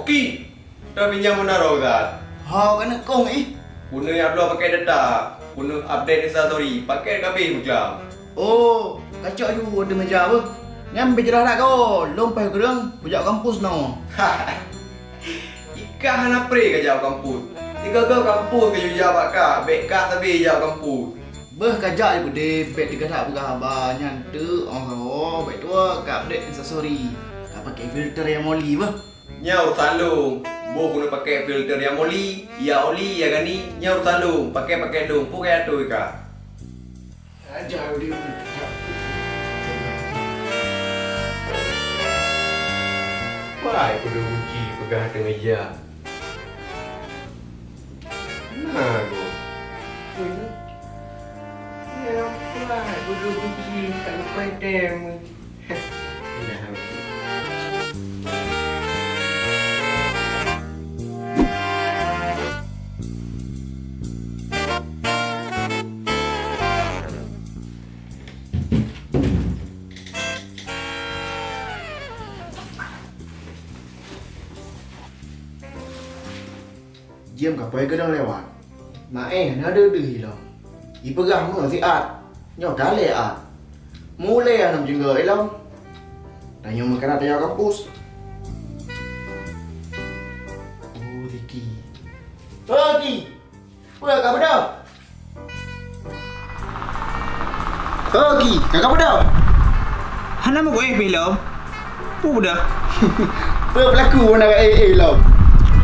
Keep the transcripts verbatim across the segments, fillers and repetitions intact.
Ki, tapinjam meunaroe that. Ho, keuneuk kong ih. Keuneuk jak bloe pakét data, keuneuk update Insta Story, pakét ka habéh bujang. Oh, kacok aju ateueh meja beuh. Nyan beujeulaih that kah, lôn paih kureueng kujak kampus nyoe. Ika hana pré kajak kampus. Sigoe-goe kampus kajak bak kah, bèk kah sabe jak kampus. Beuh kajak aju beudé, bèk teugadak peugah haba nyan teuk, oh, oh, bèk tuwoe ka update Insta Story. Ka pakai filter nyang oli beuh. Nyan urusan lôn. Boh keuneuk pakai filter nyang oli, ya oli, ya gani, nyan urusan lôn. Pakai-pakai lôn, peue kajak atô ika. Aja dia. Wah, aku dah kunci pegang ateueh meja. Nah, go. Ya, wah, aku dah kunci tak lupa tem. Jeuem ka poh keudong lewat. Maéh na deuh-deuh ilom. Ipeugah meusiat. Nyoe ka lé at. Mulai hana meujeuet ilom. Tanyoe meukarat tajak kampus. Oh, Ziki. Oh, Ziki. Peue ka beudôh? Ho Ki, ka ka beudôh? Hana meugoe pih lom. Peue beudôh? Peue peulaku hana ka éh-éh lom?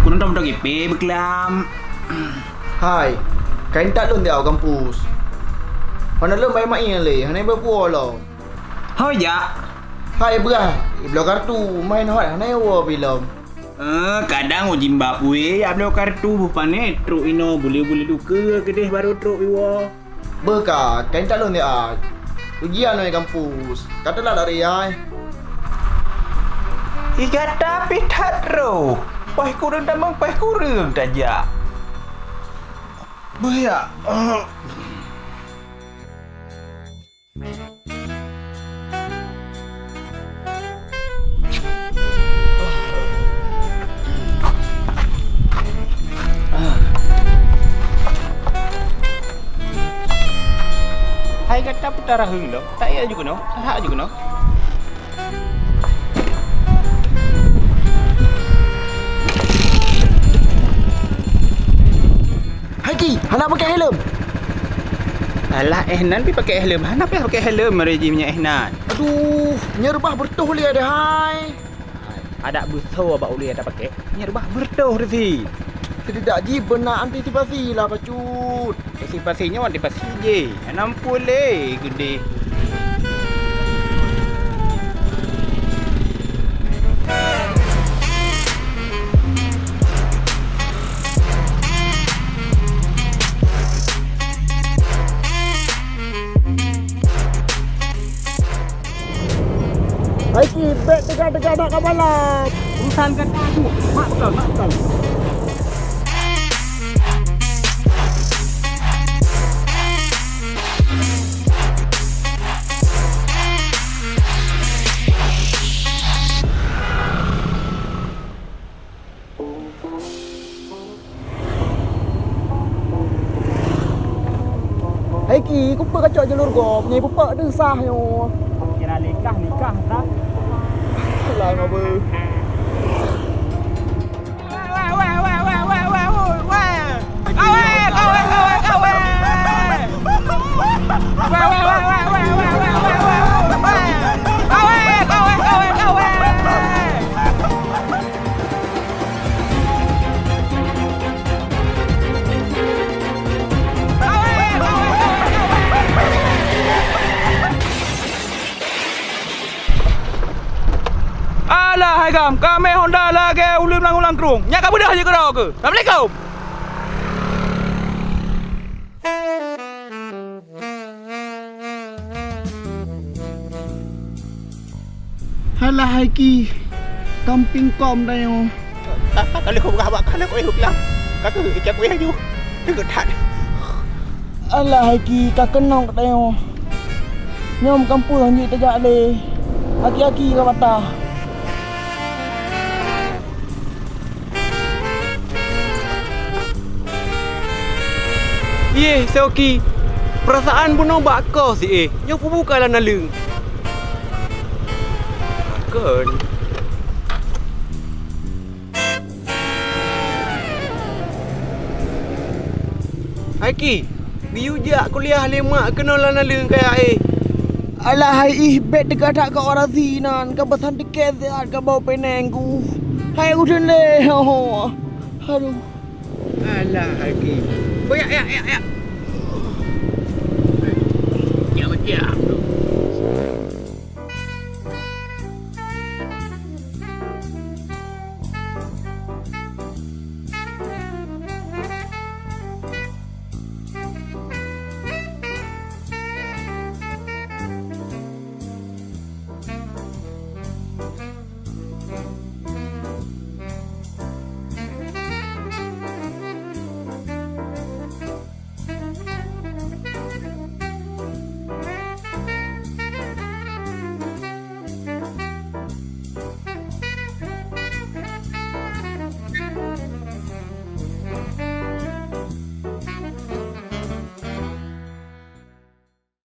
Keuneuk tom-tom gipée beuklam. Hai, ka intat lôn siat u kampus. Hana lôn bai maén lé, hana iba puwoe lom. Hôi jak. Hai beurah, ibloe kartu, maén hot hana iwoe pih lom. Eh, kadang ujimbab wéh jak bloe kartu beuh pané trok inoe buleue-buleue dukeue keudeh barô trok iwoe. Beuh ka, ka intat lôn siat. Ujian nyoe kampus, ka teulat lari ai. Ih gata pih that roh, paih kureueng tamong paih kureueng tajak. Beuh ya. Hai gata peue taraheueng lom, tak ék aju keunoe, tak aju keunoe. Hai Ki, hana pakèk helm. Alah, Ehnan pih pakèk helm. Hana payah pakèk helm, meureuji meunyo Ehnan. Aduh, nyan reubah beureutoh lé deh hai. Adak beusoe bak ulèe ata pakèk, nyan reubah beureutoh teusi. Seudedak jih beuna antisipasi lah bacut. Antisipasi nyoe antisipasi jih. Hana muphom lé keudeh. Hai Ki, bèk teuga-teuga dak ka balap. Urusan gata tu, mak beutôi, mak beutôi. Hai Ki, keupeue kacok jalur gob nyoe, peue deuh sah nyoe? Kira nikah, nikah sah. Lah ngabeu. Alah hai gam, ka mè Honda lagèe ulèe meulang-ulang krueng. Nyak ka beudôh jih keudroe keuh. Assalamualaikum. Halah hai Ki, kampung kom tanyoe. Ka, ka, ka lheueh kupeugah bak kah na kuéh beukeulaih. Ka keuh, icab kuéh aju. Teugeut that. Alah hai Ki, ka keunong tanyoe. Nyoe meukampus hanjeuet tajak lé. Aki-aki ka patah. Yeh, Soki. Peurasaan bunoe bak kos, eh. Nyoe peubuka lam naleueng. Kon. Hai Ki, geuyue jak kuliah lé mak keunoe lam naleueng kaya, eh. Alah hai ih, bèk teuka that keu operasi nan, ka peusan tiket siat ka boh pinéng ku. Hai udeueng lé. Aduh. Alah hai Ki. Oh, yak, yak, yak, yak. Yak, yak.